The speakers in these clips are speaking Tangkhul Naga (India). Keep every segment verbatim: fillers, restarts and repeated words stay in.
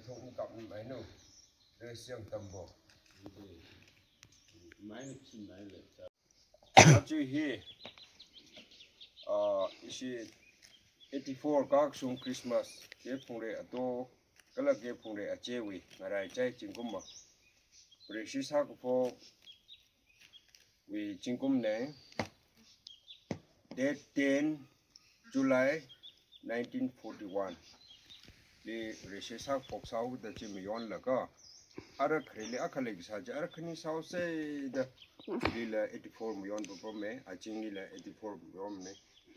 Thong kap ni mai no. Dress yang tambo. Mai ni chin mai le. Achu hi, ah, ishi eighty-four Kakshung Christmas, Kephungrei ato, kala Kephungrei achewui, ngarai chai zingkum ma. Precious Hakapho wui zingkum ne, date ten July nineteen forty-one. Li Precious Hakapho sāhaoda chi mayonlaga, ara khareli akha leikasā chi ara khani sāhaosa da, lila eighty-four mayon papam me, azingli la eighty-four mayon ne.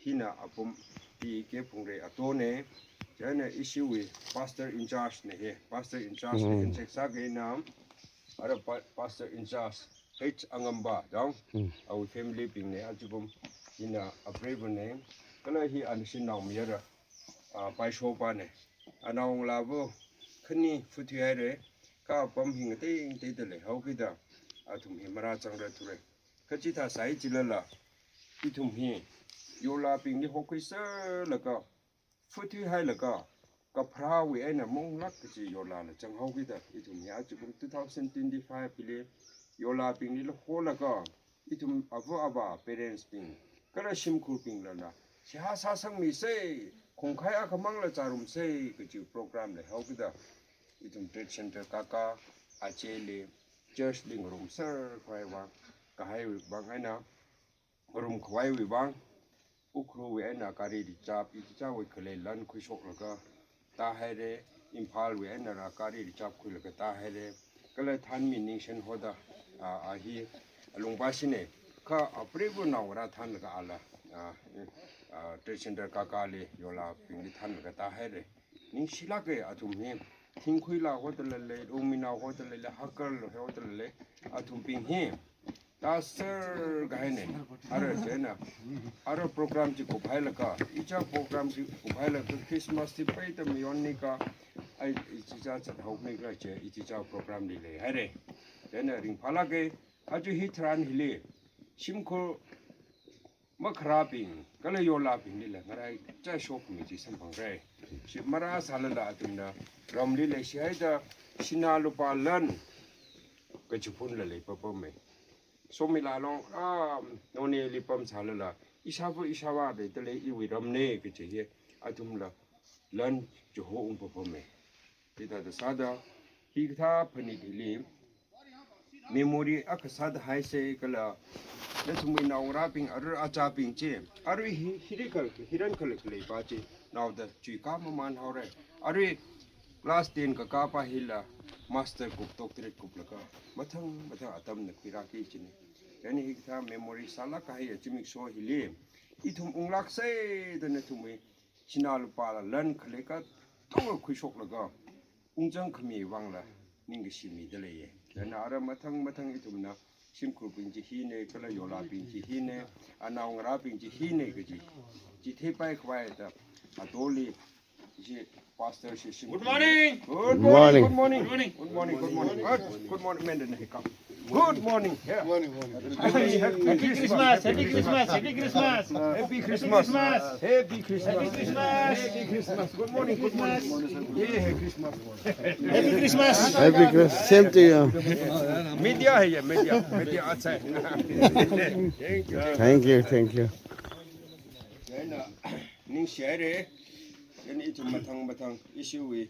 Hina apam hi Kephungrei ato ne, chieina ishiwui pastor in charge ne hi, pastor in charge ne, mm, check sākahai na, ara pa-, pastor in charge H Angamba dong, mm, awui family bing ne, achipam hina apreiva ne, kala hi anashin naomayara, ah, Paishopa ne, anaongalāva khani futhui haira, kha apam hi ngatei ngateida leihaokida, athum hi marāzangra thura. Kha chithā sāi chilala, ithum hi, yolābingli hokhuiserlaga, futhui hailaga, kapharāwui eina maunglāk kaji yolāla zanghaokida, ithum hi achikum two thousand twenty-five hili, yolābingli la holaga, ithum ava avā parents bing, kala shimkhurbinglala, seihā sāsangmisa, khongkhai akhamangla chārumsa, kaji program leihaokida, ithum trade center kaka, achili, church li ngarumser khavai vang, kahai vang eina, ngarumkhavaiwui vang, Ukhrulwui eina gari reserve, ichichāwui khalei lan khuishoklaga tāhaira, Imphalwui eina rā gari reserve khuilaga tāhaira, kala Thanmi Ningshen hoda, ah, a hi alungpashina, kha apreiva naongarā thanlaga ala, ah, ah, trade center kakali yolābingli thanlaga tāhaira. Ningshilāka athum hi, Thingkhuila hoda lei, Lungminao hoda lei, Hakarla hoda lei, athumbing hi, tāser kahaina, ara chieina, ara program chi kuphailaga, ichā program chi kuphailaga, Christmas chi peida mayonnika, ai, ichichā zathaonika chi, ichichā program li leihaira. Chieina ringphālāka, aja hi tharan hili, shimkhur makharābing, kala yolābinglila ngarai chai shokmi chi samphangra. Chi marāsālala athumna, ramli leishihaida, sinā lupā lan, kachiphunla lei papam me. Somila long, ah, Noneli pamsālala, ishāva ishāvā leidalei iwui ramna kaji hi, athumla, lan chiho ung papam me. Hithāda sāda, hikathā phanit hili, memory akha sāda haisa kala, nathumwui naongarābing arui achābing chi, arui hi, hiri kal, hiran kal khalei pa chi, naoda chuikā mamān haora. Arui class ten kakā pa hila, master kup, doctorate kuplaga, mathang, mathang atamna khuirāki kajina. Chieina hikathā memory sālāk kahai zimiksho hili, ithum unglāksa da nathumwui, sinā lupāla lan khalei katonga khuishoklaga, ungzang khami vangla, ningkashi mida leiya. Chieina ara mathang mathang ithumna, shimkhurbing chi hina, kala yolābing chi hina, anaongarābing chi hina kaji, chi theipai khavai da, atoli, chi pastor chi shim- Good morning. Good morning. Good morning. Good morning. Good morning. Good morning. Good morning. Good morning. Good morning. Yeah. Morning, morning. Happy Christmas, happy Christmas, happy Christmas. Happy Christmas. Happy Christmas. Happy Christmas. Happy Christmas. Good morning, good morning. Yeah, happy Christmas. Happy Christmas. Happy Christmas. Same to you. Media hai ye, media. Media outside. Thank you. Thank you, thank you. Chieina, ningshihaira. Chieina ithum mathang mathang ishiwui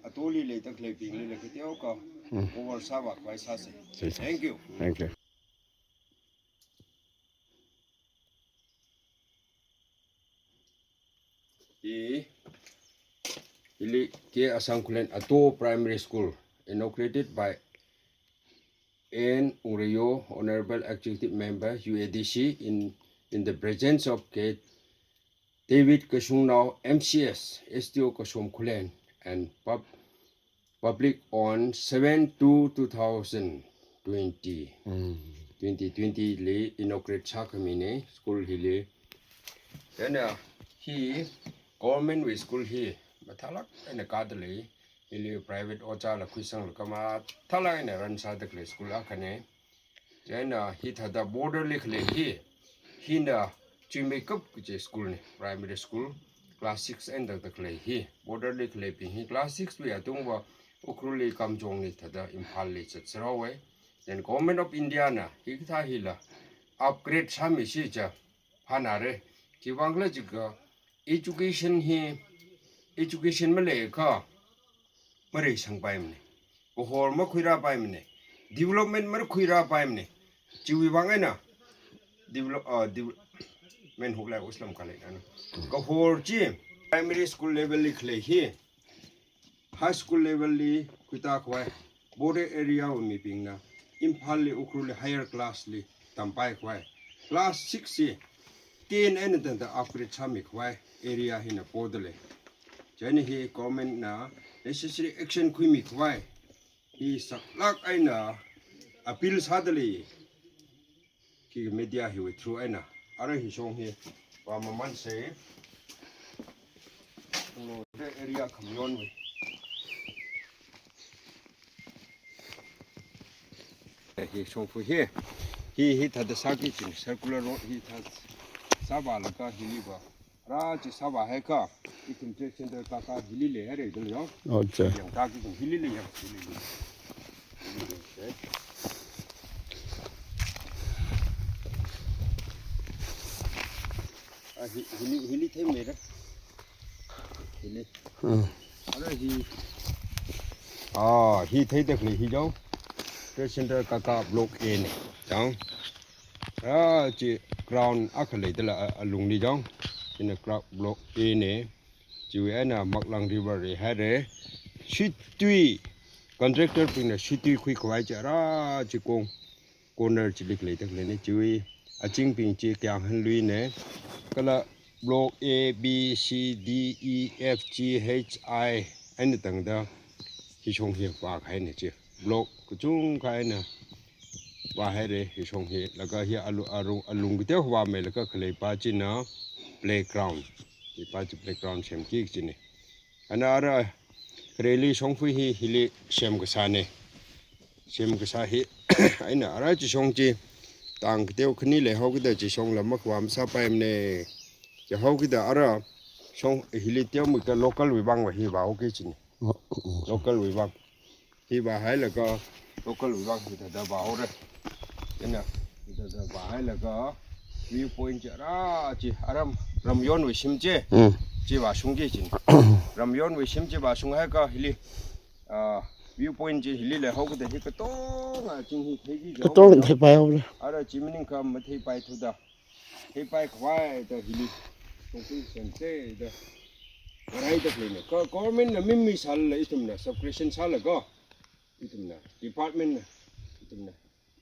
atoli leida khaleibinglila kateokha, mm, over sāvā khavai sāsa. Yes, sir. Thank you. Thank you. I, hili K Asang Khullen Ato Primary School, inaugurated by N Ungreyo, Honorable Executive Member, U A D C, in, in the presence of K David Kashungnao, M C S, S D O Kasom Khullen, and pub-, public on seven two two thousand twenty. Mm. Twenty twenty li inaugurate sākhamina, school hili. Chieina hi government wui school hi mathālāk eina kāda lei, hili private ojāla khuisanglaga mathālāk eina run sāda khalei school akhana. Chieina hithāda border li khalei hi, hina Chuimeikap kaji school na, primary school, class six eina tāda khalei hi. Border li khaleibing hi class six wui atungva Ukhrulli Kamjongli thāda Imphalli zatsārāhaowa. Then Government of India na hikathā hila upgrade sāmisi jiakha phānāra. Khiwuivang khala jiakha education hi, education maleiakha mareisangpaimana. Kahor makhuirāpaimana. Development makhuirāpaimana. Chiwuivang eina develop, ah, development huklai uslam khalei nana. Kahor chi primary school level li khalei hi, high school level li khuitākhavai, border area wui mibingna Imphalli Ukhrulli higher class li tampaikhavai, class six chi ten eina tangda upgrade sāmikhavai area hina podalei. Chieina hi government na necessary action khuimikhavai hi saklāk eina appeal sādalei. Khi media hiwui through eina. Ara hishong hi vāmamānsa. Lo de area khamayonwui. Eh, hishong fu hi. Hi, hithāda sāki kajina, circular road hithā sāvālaga hili vā. Ara chi sāvāhaiakha, ithum trade center kākā hili leihaira dala yong. Acha. Yangtāki kajina hili lei yang, hili lei. Hili lei, eh. Ah, hi-, hili, hili theimeira. Hili. Hmm. Ara hi. Ah, hi theida khalei hi yong. Trade center kākā block A na. Yong. Ah, chi ground akha lei dala a, alungli yong. China ground block A na. Chiwui eina Maklang River leihaira. Shitui contractor bingna shitui khuikhavai chi ara chi kong corner chili khalei tak leina chiwui. Achingbing chi Kyanghanlui na. Kala block A, B, C, D, E, F, G, H, I eina tangda hishong hi vākahaina chi. Block kachungkha eina vāhaira hishong hi, laga hi alu-, arung, alung kateo vāmeilaga khalei pa china playground. Hi pa chi playground semki kajina. Ana ara khareli shongfa hi hili semkasāna. Semkasā hi eina ara chi shong chi tang kateo khani leihaokida chi shongla makhavā masāpaimana. Chihaokida ara shong hili teomeikha local wui vang va hi vāhaoki kajina. Oh, oh, oh. Local wui vang. Hi vāhailaga local wui vang hithāda vāhaora. Chieina hithāda vāhailaga view point chi ara chi aram ramyonwui shim chi. Mm. Chi vāshungki kajina. Ramyonwui shim chi vāshunghaiakha hili, ah, view point chi hili leihaokida hi katonga ching hi theiki kajina. Katong theipaihao la. Ara chi maningakha matheipaithuda. Theipaikhavai da hili shongfa semsa da ngaraida khaleina. Ka government na mimi sālala ithumna subscription sālaga ithumna department na ithumna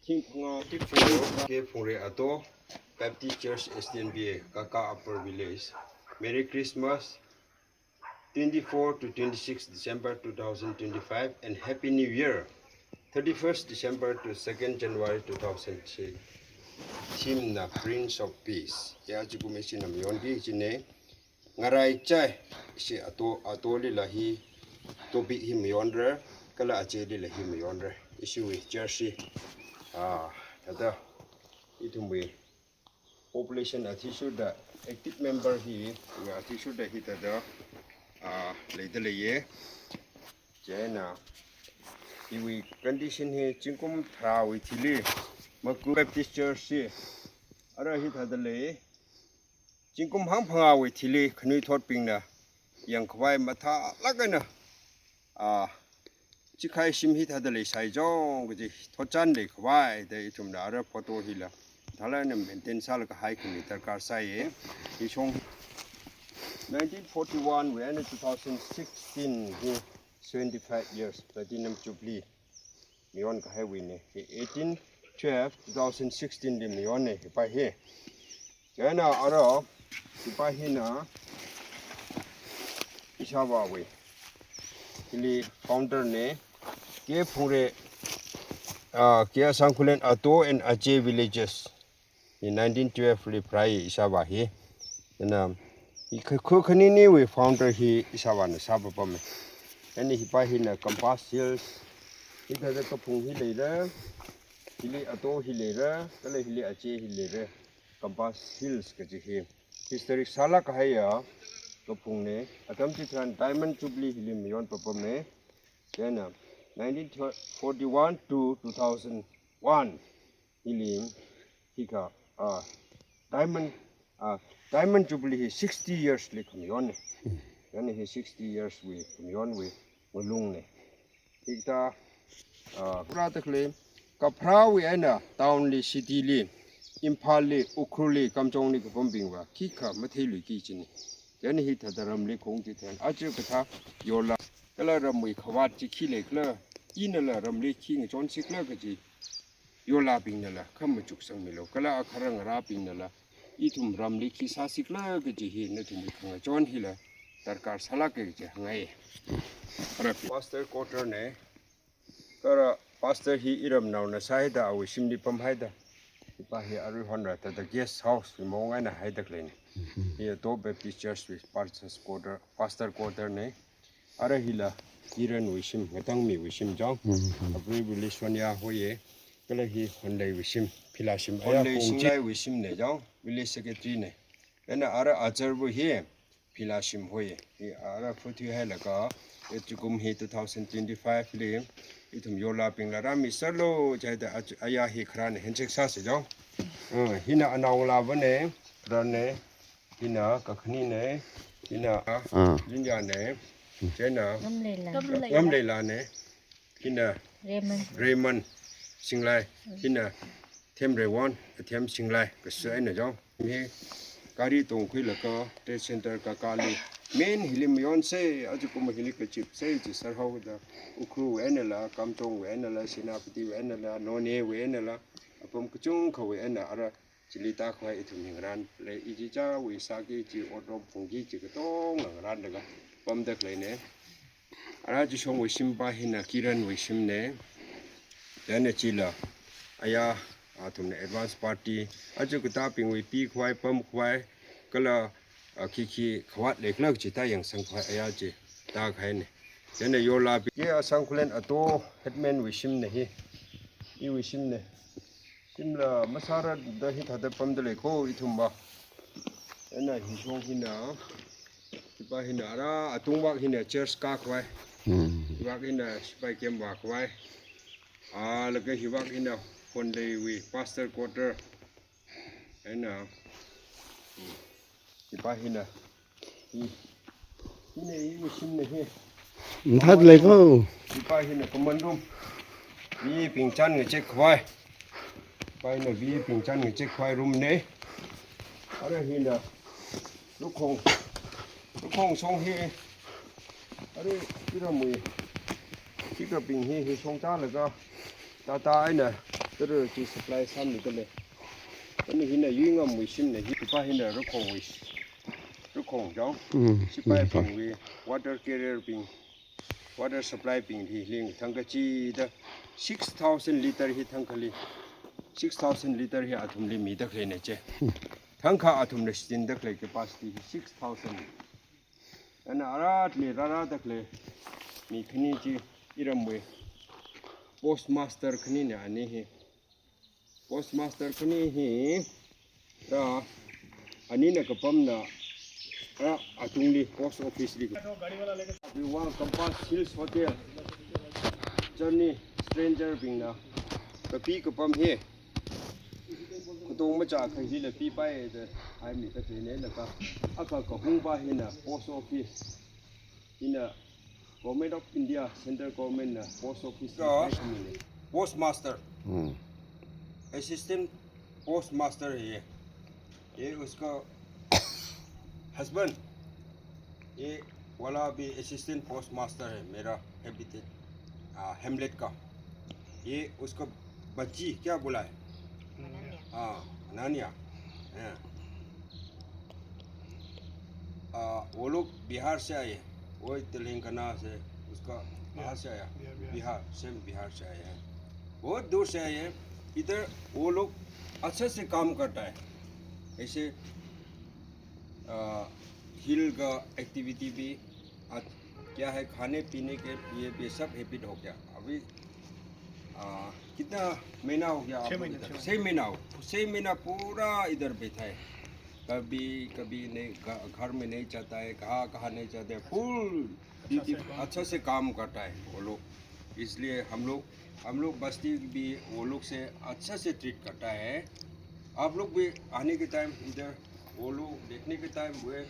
thing phangā. K Phungre Ato, Baptist Church S D N B A, Kaka Upper Village. Merry Christmas, twenty-four to twenty-six December two thousand twenty-five, and Happy New Year, thirty-first December to second January two thousand six. Theme na Prince of Peace. Ya, chikume ishi na mayonki kajina. Ngaraichai, ishi Ato, Atolila hi topic hi mayonra, kala Ajelila hi mayonra. Ishiwui church hi, ah, thāda ithumwui population athishurda active member hi, athishurda hithāda, ah, leida leiya. Chieina, iwui condition hi zingkum tharāwui thili, Maku Baptist Church hi, ara hithāda lei, zingkum hangphangāwui thili khanuithotbingna yangkhavai mathālāk eina, ah, chikhai shim hithāda leisai jong kaji thotchan leikhavai da ithumna ara photo hila mathālāk eina maintain sālaga haikhami darkar sāya. Hishong nineteen forty-one wui eina two thousand sixteen hi seventy-five years platinum jubilee mayonkahaiwuina. Hi eighteen twelve two thousand sixteen li mayonna hi pa hi. Chieina ara hi pa hina ishāvāwui, hili founder na, K Phungre, ah, K Asangkhulen Ato and Aje villages. Hi nineteen twelve li pharāi ishāvā hi. Chieina hi kha-, khu khaniniwui founder hi ishāvāna sāpapama. Chieina hi pa hina Compass Hills, hithāda kaphung hi leira, hili Ato hi leira, kala hili Aje hi leira. Compass Hills kaji hi historic sālāk kahaiya kaphungna, atam chitharan Diamond Jubilee hili mayon papama. Then, uh, nineteen forty-one to two thousand one, hili, hika, uh, diamond, uh, diamond jubilee hi sixty years li khamayonne. Then hi sixty years wui khamayonwui ngalungne. Hikathā, uh, pura takle, kapharāwui eina town li, city li, Imphal li, Ukhrul li, Kamjong li kapambingva khikha matheiluiki kajine. Then hithāda ramli khaung chithān, aja kathā yorla, kala ramwui khavāt chi khi leikhala, inala ramli khi ngachonsikhala kaji, yorlabingnala khamachuk sangmilu, kala akharā ngarābingnala ithum ramli khi sāsikhala kaji hi nathumwui khangachon hila darkar sālāka kaji hāngngai. Ara pastor quarter ne, kala pastor hi iramnaona sāhaida, awui shimli pamhaida. Hipa hi aruihonla thāda guest house wui maong eina haida khaleine. Hi Ato Baptist Church wui pastor's quarter, pastor quarter ne. Ara hila Kiran wui shim, ngatangmiwui shim jang. Apreiva̱li Sonia hoiye. Kala hi Honleiwui shim, Philashim. Honlei Singlaiwui shimne jang, village secretary ne. Eina ara azarva̱ hi Philashim hoiye. Hi ara phuthi hailaga, ajakum hi two thousand twenty-five li ithum yorlabingla rāmiserlu jihaida, ach-, aya hi kharāne, handshake sāsa jang. Uh, hina anaolava̱ne, kharāne, hina kakhanine, hina, ah, Linya ne, chieina Ngamleila. Ngamleila ne, hina Raymond. Raymond Singlai, hina Themreiwon, Athem Singlai, kashi eina jang. Hi gari tongkhuilaga trade center kakāli, main hili mayonse, ajakum hili kachipse ji sārhaoda, Ukhrulwui einala, Kamjongwui einala, Senapatiwui einala, Nonewui einala, apam kachungkhawui eina ara chili tākhavai ithum hi ngarānle, ichichāwui sāki kaji, otrom phungki kaji katonga ngarānlaga pamda khaleine. Ara chishongwui shimpa hina Kiranwui shimne. Then chila aya, athumna advance party, aja katābingwui pikhavai, pamkhavai, kala, ah, khikhi khavāt leikhala kaji tāyangsangkhavai aya chi tākahaine. Then yorlabi, ye asang khulen Ato headman wui shimne hi. Iwui shimne. Shimla masārada hithāda pamda leiko ithumva. Eina hishong hina, hipa hina ara atungvak hina church kākhavai. Hmm. Hivak hina sipai camp vākhavai. Ah, laga hivak hina Honleiwui pastor quarter. Eina, hmm, hipa hina. Hi, hina iwui shimne hi. Mathāda leiko. Hipa hina common room. Mibing chān ngachek khavai. Hipa hina mibing chān ngachek khavai room ne. Ara hina rukhong. Rukhong shong hi. Ara iramwui khikhabing hi, hi shong chālaga, Tata eina tara chi supply sāmida lei. Ani hina yuingamwui shimne, hipa hina rukhongwui. Rukhong jang. Mm, sipaibingwui, water carrier bing, water supply bing hi ling thangkachida six thousand liter hi thangkhali, six thousand liter hi athumli mida khaleine che. Thangkha athumna shichinda khalei capacity hi six thousand. Eina aratli rārada khalei mi khani chi iramwui postmaster khanine ani hi. Postmaster khani hi, ra, anina kapamna, ra, atungli post office li. We want Compass Hills Hotel. Journey stranger bingna kapi kapam hi. Katong machākha hila pipai da haimida khaleine laga. Akha kahungpa hina post office. Hina Government of India, Central Government na post office. Ka postmaster. Hmm. Assistant postmaster hai ye. ये उसका husband, ये वाला भी assistant postmaster है मेरा habitat, आ, hamlet का। ये उसका बच्ची क्या बोला है? हाँ, अनन्या। हाँ। आ, वो लोग बिहार से आए, वो तेलंगाना से, उसका बाहर से आया। बिहार, बिहार। बिहार, same बिहार से आए हैं। बहुत दूर से आए हैं। इधर वो लोग अच्छे से काम करता है। ऐसे, आ, hill का activity भी, आ, क्या है, खाने पीने के लिए भी सब habit हो गया। अभी, आ, कितना महीना हो गया आप लोग इधर? छः महीने, छः महीने। छः महीना हो, छः महीना पूरा इधर बैठा है। कभी, कभी नहीं, घ-, घर में नहीं जाता है, कहाँ, कहाँ नहीं जाता है, full अच्छा से काम करता है वो लोग। इसलिए हम लोग, हम लोग बस्ती भी वो लोग से अच्छा से ट्रीट करता है। आप लोग भी आने के टाइम इधर वो लोग देखने के टाइम वे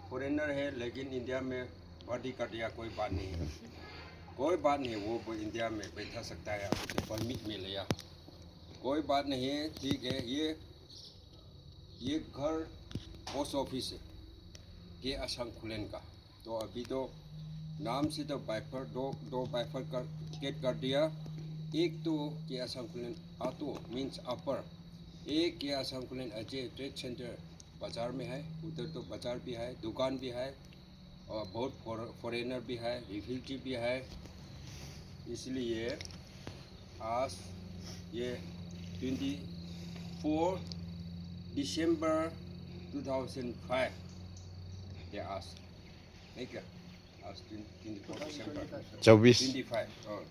फॉरेनर है, लेकिन इंडिया में बर्थ कर दिया, कोई बात नहीं है। कोई बात नहीं, वो, वो इंडिया में बैठा सकता है, आपको परमिट मिलेगा, कोई बात नहीं है, ठीक है। ये, ये घर पोस्ट ऑफिस है, के आसांग खुलेन का। तो अभी तो नाम से तो बाइफर, दो, दो बाइफरकेट कर दिया। एक तो के आसांग खुलेन आतो, मीन्स अपर, एक के आसांग खुलेन अजय ट्रेड सेंटर बाजार में है, उधर तो बाजार भी है, दुकान भी है, और बहुत फॉर-, फॉरेनर भी है, रिफ्यूजी भी है। इसलिए आज ये twenty four December two thousand five, ये आज, नहीं क्या? आज ट्वेंटी, ट्वेंटी फ़ोर दिसंबर। चौबीस। ट्वेंटी फ़ाइव, हाँ।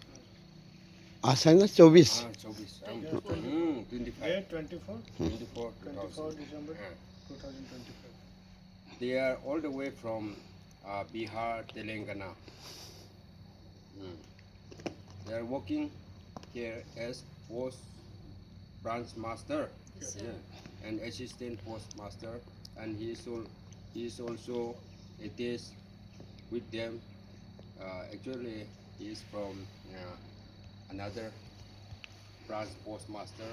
आज है ना चौबीस? हाँ, चौबीस। हम, हम्म, twenty five. Date twenty-four? Twenty four, twenty four two thousand. दिसंबर हाँ। Two thousand twenty five. They are all the way from, uh, Bihar, Telangana. Hmm. They are working here as post branch master. Yes, sir. Yeah, and assistant postmaster, and he is al-, he is also attached with them. Uh, actually, he is from, uh, another branch postmaster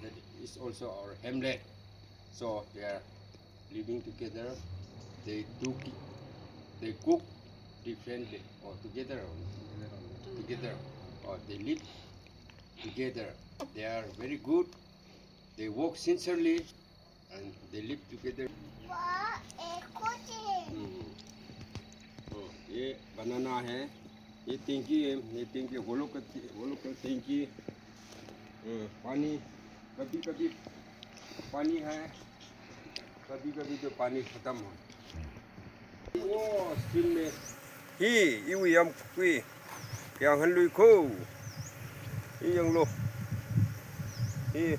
that is also our hamlet. So they are living together. They do ki-, they cook differently or together, or together, or they live together. They are very good. They work sincerely and they live together. Hmm. Oh, ये banana है, ये टंकी है, ये टंकी, वो लोग का, वो लोग का टंकी। हम्म, पानी कभी कभी पानी है, कभी कभी तो पानी खत्म हो। वो स्ट्रीम में ही, iwui yamkui, yanghanlui ko. Hi yanglu. Hi,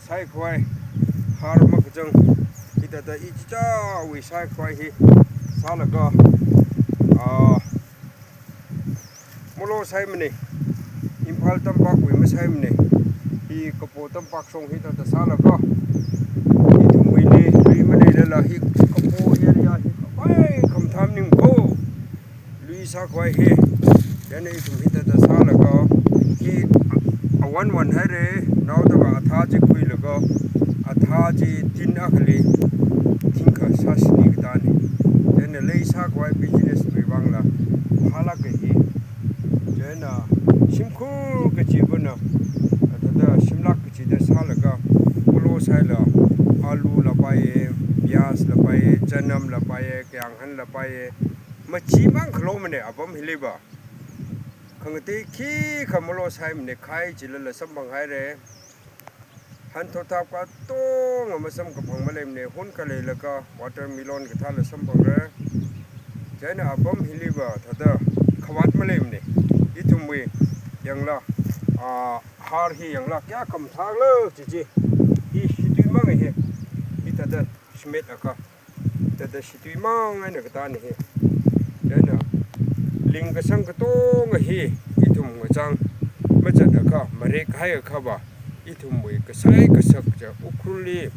saikhawai, har makachang. Hithāda ichichāwui saikhawai hi sālaga, ah, malosai mane, Imphal tampakwui masai mane. Hi Kapo tampak shong hithāda sālaga, ithumwuili lui maleilala hi Kapo area hi khavai khamathā maning ko. Lui sākhawai hi, chieina ithum hithāda sālaga, hi awan wan haire, naoda va athā chi khuilaga, athā chi tin akhali thingkha sāshini katāne. Chieina lei sākhawai business wui vangla phālāka hi. Chieina shimkhur kachivana, thāda shimlak kachida sālaga, polo saila, alu la paiye, pyaz la paiye, chanam la paiye, kayānghan la paiye, machimang khalo mane apam hili va. Khangatei khikha malosai mane, khai chilala samphang haire. Hanthotap katonga masamkaphang maleimane, hun khaleilaga watermelon kathāla samphangre. Chieina apam hili va thāda khavāt maleimane. Ithumwui yangla, ah, har hi yangla kayā khamathālo chichi. Hi shitui mang hi. Hithāda shimet akha. Thāda shitui mang eina katāne hi. Chieina lingkasang katonga hi ithum ngachang mazatakha, marek haiakha va, ithumwui kasai kasak cha Ukhrulli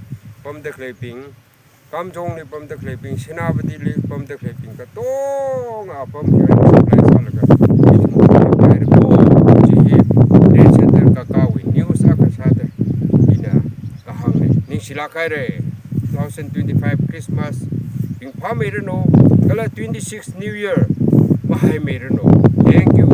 pamda khaleibing, Kamjongli pamda khaleibing, Senapatili pamda khaleibing katonga apam hi eina supply sālaga, ithum marek haira ko, chi hi Trade Centre kakāwui news akha sāda ina kahāngne. Ningshilāk haire. Two thousand twenty-five Christmas ringphāmeiranu, kala twenty-six New Year mahaimeiranu. Thank you.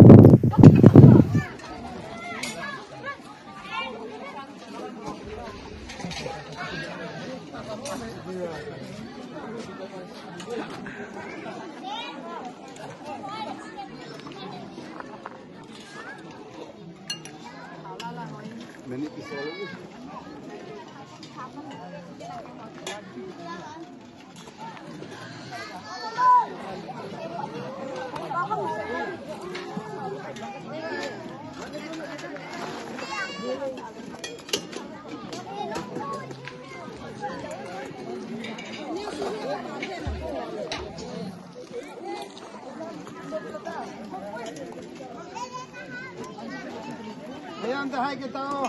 ꯇ ꯍꯥꯏꯒꯦ ꯇꯥꯎ꯫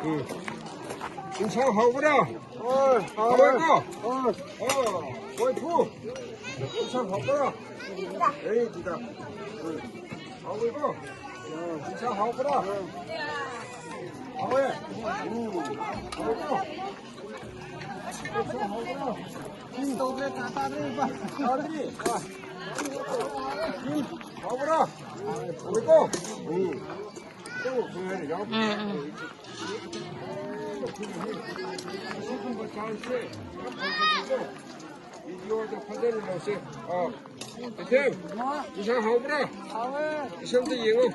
ꯎꯝ꯫ ꯏꯟꯁꯥꯡ ꯍꯥꯎꯕ꯭ꯔꯥ? ꯍꯣꯏ, ꯍꯥꯎꯋꯦ꯫ ꯍꯥꯎꯋꯦꯀꯣ? ꯍꯣꯏ꯫ ꯑꯣ, ꯍꯣꯏ, ꯐꯨ꯫ ꯏꯟꯁꯥꯡ ꯍꯥꯎꯕ꯭ꯔꯥ? ꯑꯦ, ꯇꯤꯇꯥ꯫ ꯍꯣꯏ꯫ ꯍꯥꯎꯋꯦꯀꯣ? ꯏꯟꯁꯥꯡ ꯍꯥꯎꯕ꯭ꯔꯥ? ꯍꯥꯎꯋꯦ꯫ ꯎꯝ꯫ ꯍꯥꯎꯋꯦꯀꯣ? ꯏꯟꯁꯥꯡ ꯍꯥꯎꯕ꯭ꯔꯥ? ꯎꯝ꯫ ꯇꯧꯗ꯭ꯔꯦ, ꯆꯥ ꯆꯥꯗ꯭ꯔꯦ, ꯏꯄꯥ꯫ ꯆꯥꯗ꯭ꯔꯤ? ꯎꯝ꯫ ꯍꯥꯎꯕ꯭ꯔꯥ? ꯍꯥꯎꯋꯦꯀꯣ? ꯎꯝ꯫ ꯎꯝ, ꯎꯝ꯫ ꯏꯊꯦꯝ, ꯏꯟꯁꯥꯡ ꯍꯥꯎꯕ꯭ꯔꯥ? ꯍꯥꯎꯋꯦ꯫ ꯏꯁꯝꯗ ꯌꯦꯡꯉꯣ꯫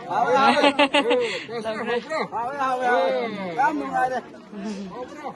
ꯍꯥꯎꯋꯦ, ꯍꯥꯎꯋꯦ꯫ ꯑꯣ, ꯄꯥꯁꯇꯔ ꯍꯥꯎꯕ꯭ꯔꯥ? ꯍꯥꯎꯋꯦ, ꯍꯥꯎꯋꯦ, ꯍꯥꯎꯋꯦ꯫ ꯑꯣ꯫ ꯌꯥꯝ ꯅꯨꯡꯉꯥꯏꯔꯦ꯫ ꯍꯥꯎꯕ꯭ꯔꯥ?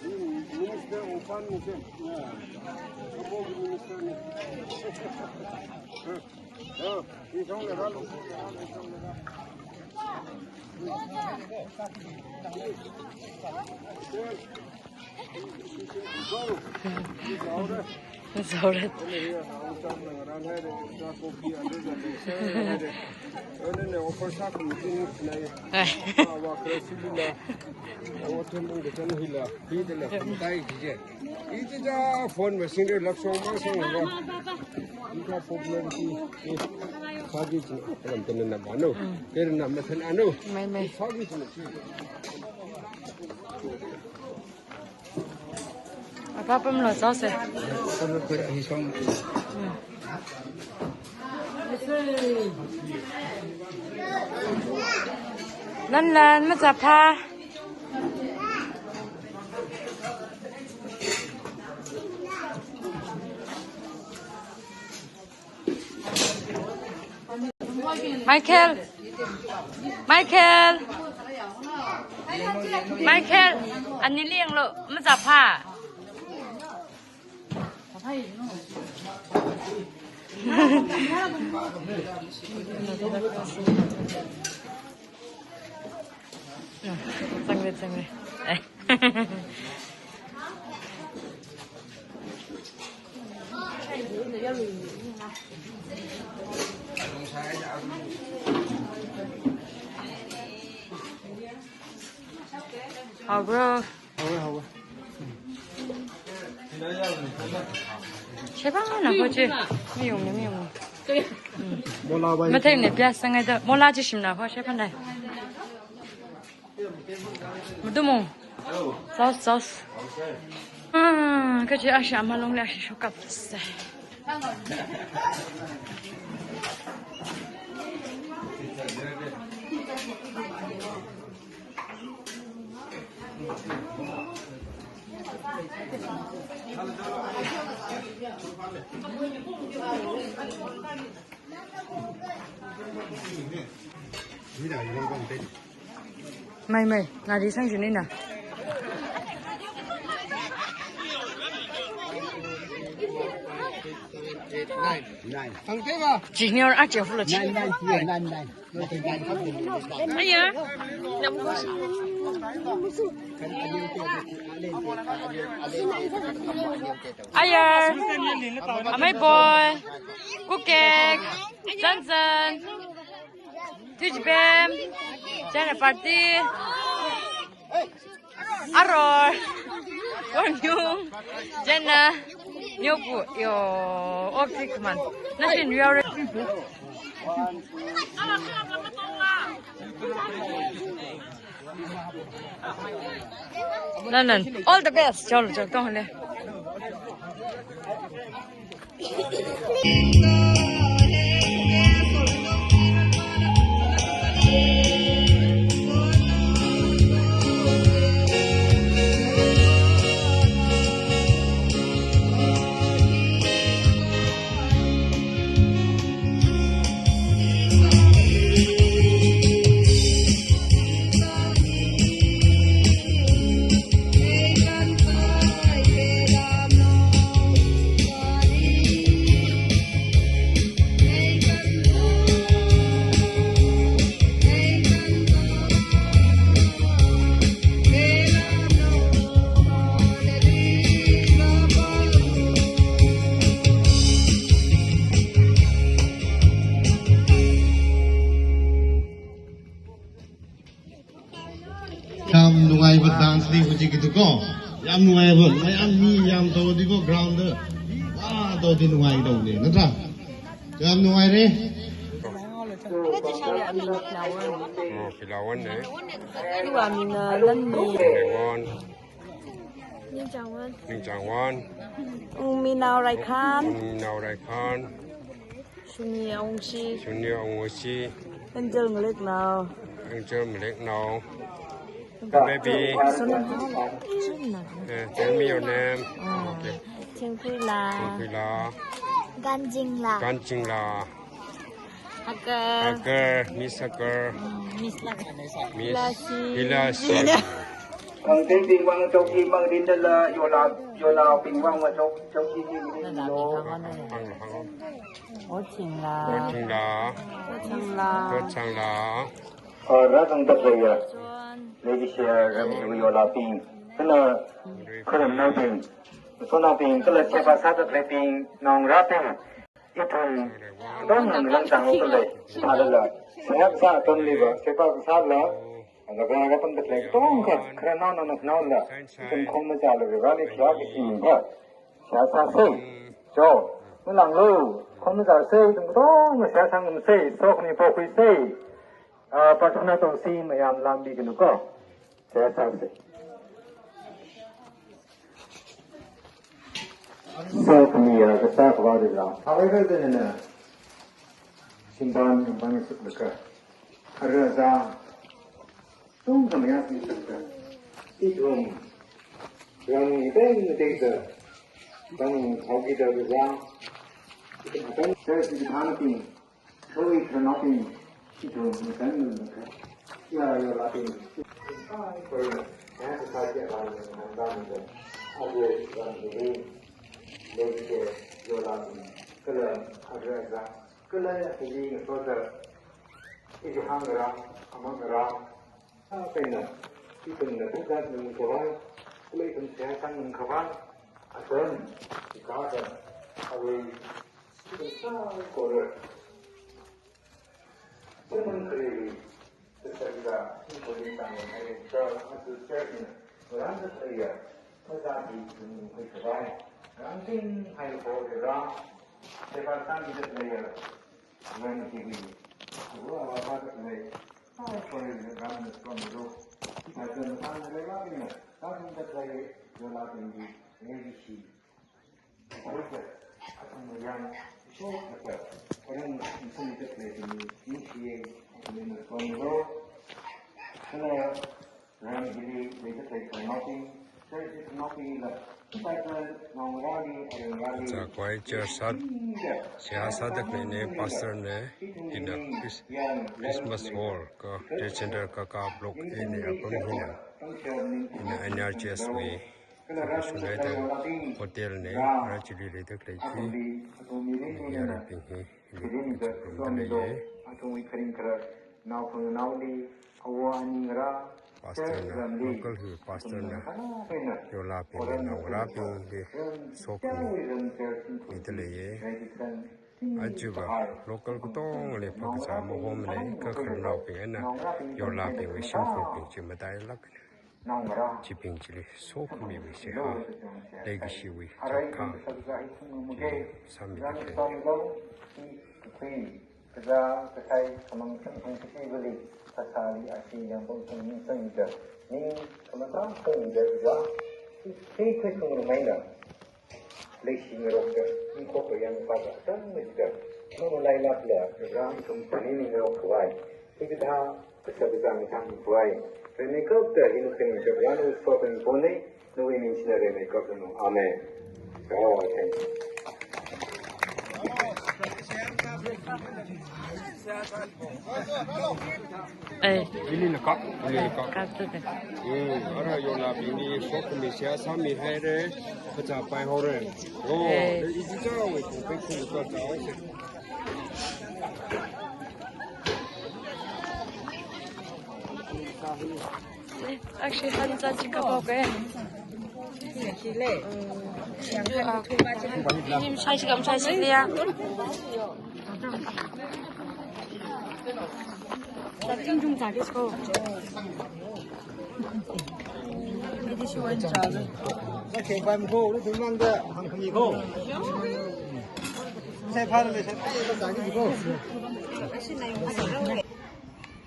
Minister of Finance, Minister. Zaure. Ai. Ichicha phone machine re love song mang song lo. Ichicha problem ki, ki, sagi china, alam tena na mano. Mm. Tena na mathen ano. Mai, mai. Sagi china. Apa pam lo, sao se. Hi song. Mm. Lan lan, macha pha. Michael. Michael. Michael. Ani liang lo, macha pha. Zangre, zangre. Haobro. Haowe, haowe. Sheba na ko che. Miyong ne, miyong ne. Mola bai. Matheng ne pia sangai da. Mola chi shim na ko sheba na. Mudumo. Sauce, sauce. Ah, kachi ashi ama long le ashi shokap se. Mai, mai, ngari sang juni na. Nine. Junior aja full. Nine, nine, nine, nine. Aya. Ayar, Amai Boy, Kukek, Zanzan, Tuijibem, China Party, Aror, Kornyung, Jenna, Nyoku, yo, ok, six months. Nashin, we are Nanan, all the best. Chalo, chalo, tong le. Yam nungaiba dance li hujikidiko. Yam nungaiba, mayam mi yam todiko ground da. Wa todi nungai todi, natra? Yam nungaire. Oh, Pilawan ne. Iwa mina Lanmi. Pilawan. Ningchangwan. Ningchangwan. Ungminao Raikhan. Ungminao Raikhan. Shuni Aungshi. Shuni Aungshi. Angel Maleknao. Angel Maleknao. Baby. Sonam hao. Eh, tell me your name. Ah. Okay. Thingkhuila. Thingkhuila. Ganjingla. Ganjingla. Hagar. Hagar, Miss Hagar. Mm, Miss Lak. Miss Hilashi. Hilashi. Kangting pingwang chok hi mang rin dala yola, yola pingwang wa chok, chok hi hi rin lo. Hang, hang. Ochingla. Ochingla. Ochingla. Ochingla. Ah, ra kang tak ya. John. Lady Share, ram yola ping. Kana, kana na ping. Sona ping, kala chepa sa tak le ping, nong ra ping. Ithum, dong nang lang chang lo le, sa la la, sa sa ton li ba, sa pa sa la, aga ba ga pan da plek tong ka, kra na na na na la, ithum khong ma cha lo ga ni kya ki si ba, sa sa se, jo, ma lang lo, khong ma cha se, ithum tong ma sa sang um se, sok ni po kui se, ah, pa thana tong si ma yam lam bi ki nu ko, sa sa se. Sākamiya kasā kavā rila. Hāngvai kazanana. Shimpan, shimpan suklaka. Ara zā. Tungkhamaya suklaka. Ithum. Rang teng teng sa. Bang hauki da zā. Ithum akan sa si thana ting. Kawui khanaping, ithum makan nunaka. Ya, ya, laping. Sai, koi, ya, sa, sa, ya, ba, ya, ba, ba, ba. Abu, ba, ba, ba. Lei, ke, yo, laping. Kala, abu, za. Kala, ya, kili, na, so, za. Ithum hāngra, amang ra. Sa, kaina. Ithumna, buka, nung, khavai. Kala, ithum, sa, sa, nung, khavai. Asan, ika, sa. Awui. Ithum saikora. Chimang khareli, sasakida, ithumli tangmang hai, ka, asu church na, rānda khareli, mazāki, ithum hai khavai, rāngting hai kho ra, sepa sāngda khareli, rānda khareli, awa awa da khareli, saikora rānda khareli, ithum sāngda khareli, rānda khareli, yola khareli, rānda khareli. Zakwai church sāda, seihā sāda khalei ne, pastor ne, ina Chris-, Christmas hall ka, J Chandra Kaka Block A ne, apam hina, ina N R G S wui. Shunai ta hotel ne, rā chili leida khalei chi. Yarabing hi, ili kathum da leiye. Athumwui kharing kharar, naokhong naoli, awo ani ngarā, pastor na, local hi pastor na, yorlabingli naongarābingli sokhami mida leiya. Ajava local katongli phākazā mahomna, kha khararnaobing eina yorlabingwui shimkhurbing chi matailāk. Chibing chili sokhamiwui seihā, leikashiwui chapkha chi sāmida lei. Kazā kathei khamang samphang kachivali, phasāli ashi yangpong sangmi sangda, ning khamang sangda ja, khi khi khungrumai na. Leishi ngarokta, ikhok yang pada tang nida, mamalailākla, ram kum tani ni ngarok khavai. Hikathā, kasā kazang thang khavai. Rene kap ta hinu khen jab yanu sotan pone, nawui ming china rene kap nu. Amen. Oh, thank you. Ai. Ili na kap, ili na kap. Kap tu te. Hmm, ara yorlabingli sokhami seihā sāmihaira, phāzāpai haora. Oh, ai. Izi chao, ko pe ko ka chao. Actually, han za chi kapao ke. Nim shai shi kam shai shi ya.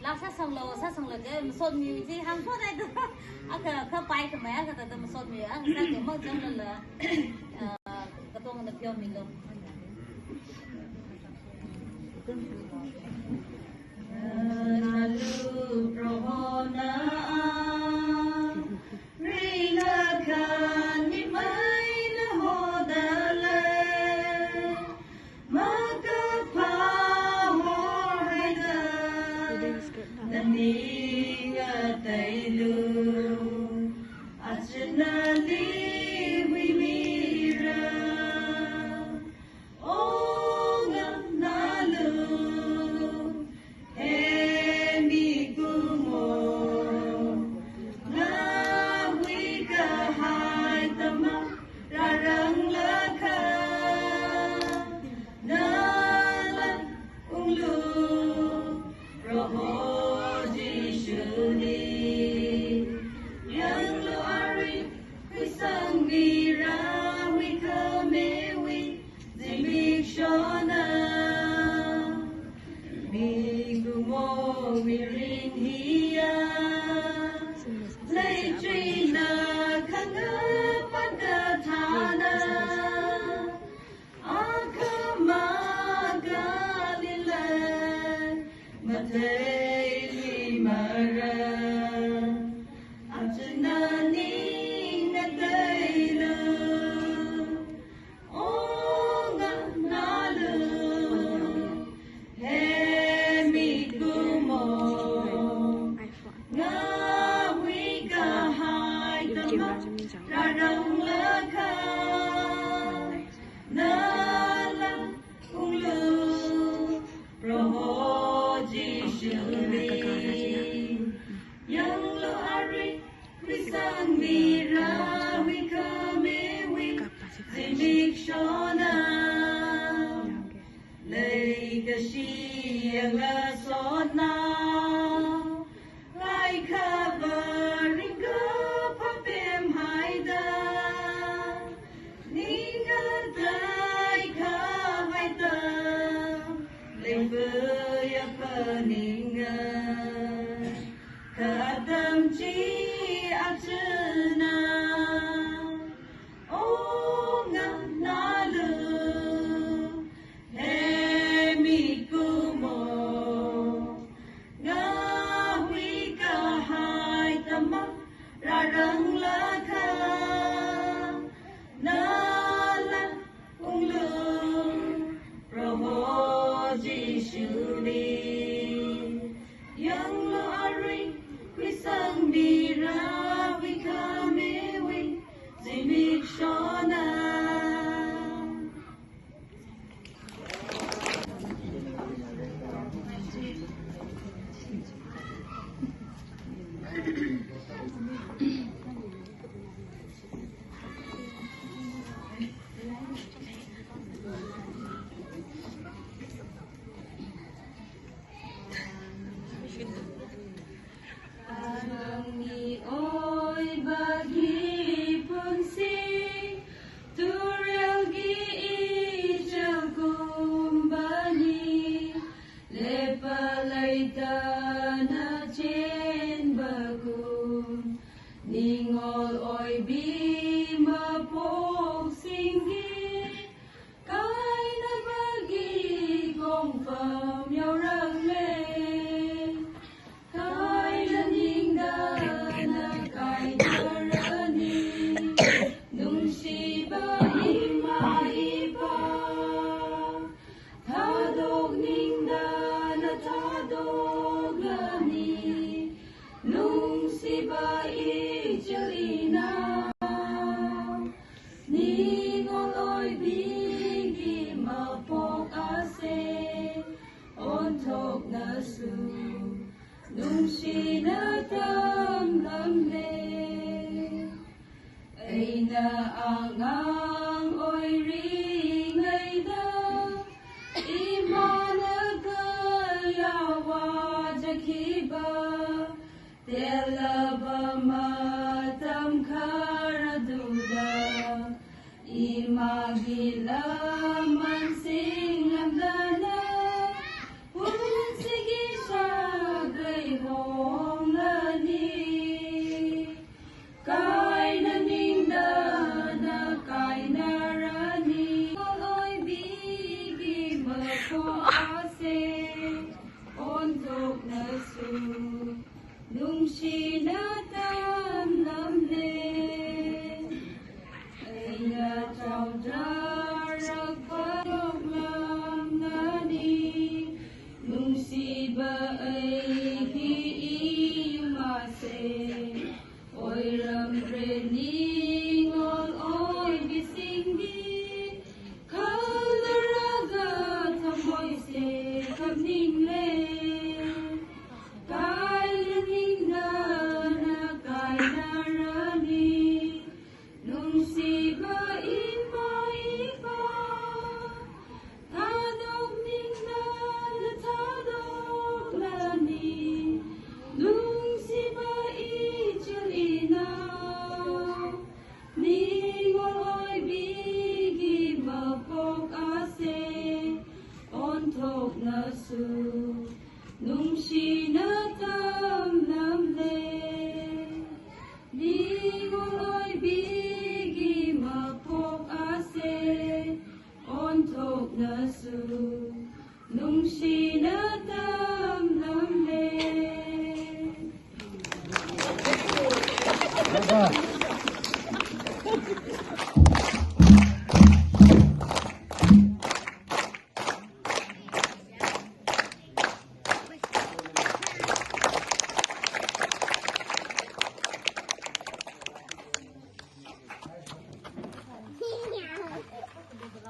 Lak sāsanglo, sāsanglo ke, masotmi ji hāngphok dai tu. Akha, kha pai khamei, akha ta ta masotmi, akha sā ke mau jam la la. Ah, katongna pheomilo. Nalu Proho na, ringa khan ni mai na hoda lei. Makaphā horhaida, nani ngateilu, achunali huimira, o nganalu, he mikumo, ngahui kahai tama, rāranglakha, nala unglu, Proho Jishuli, yanglu arui, khuisangmira huikhamewui zimikshona. Mikumo mirin hiya, leichinda khangapata thāna. Akhama kalila, matheili mara, achunani ngateilu, o nganalu, he mikumo, ngahui kahai tama, rāranglakha, nala unglu, Proho Jishuli, yanglu arui, khuisangmira huikhamewui zimikshona. Leikashi yangla sotna, kaikhava ringkaphā pemhaida, ning ngateikhavai ta, leiphuya phaninga, kha atam chi achuna, o nganalu, he mikumo, ngahui kahai tama, rāranglakha, nala unglu, Proho Jishuli, yanglu arui, khuisangmira huikha Laman singlamdana, pumsiki shakrai honglani. Kaina ningdana kaina rani, oloibiki mapo ase, onthoknasu, nungshina tamlamle. Eina chaojarakpa yoklamnani, nungsiba ei hi iyumase. Oiram reni ngol oibisingdi, khalaraka thamoise kapningle. Kaina ningdana kaina rani, nungsiba ima ipa, thadok ningdana thadoklani, nungsiba ichil inao, ning oloibiki mapo ase, onthoknasu, nungshina tamlamle. Ning oloibiki mapo ase, onthoknasu, nungshina tamlamle.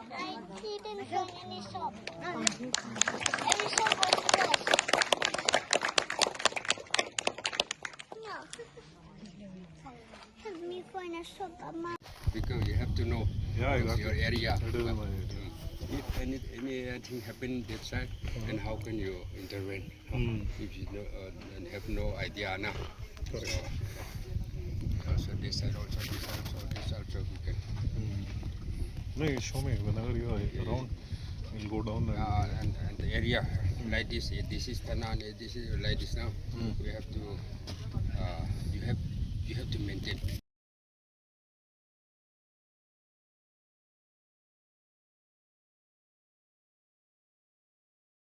I didn't find any shop. Every shop was closed. Help me find a shop, Amma. Because you have to know, yeah, what's exactly, your area. That is my area. Mm. If any, anything happen that side, uh-huh, then how can you intervene? Mm. If you know, uh, and have no idea, na. Correct. So, uh, so this side also, this side also, this side also we can. Mm. No, you show me whenever you are around, we'll go down and, uh, and, and the area, mm, like this, eh, this is Tanan, eh, this is like this now. Mm. We have to, uh, you have, you have to maintain.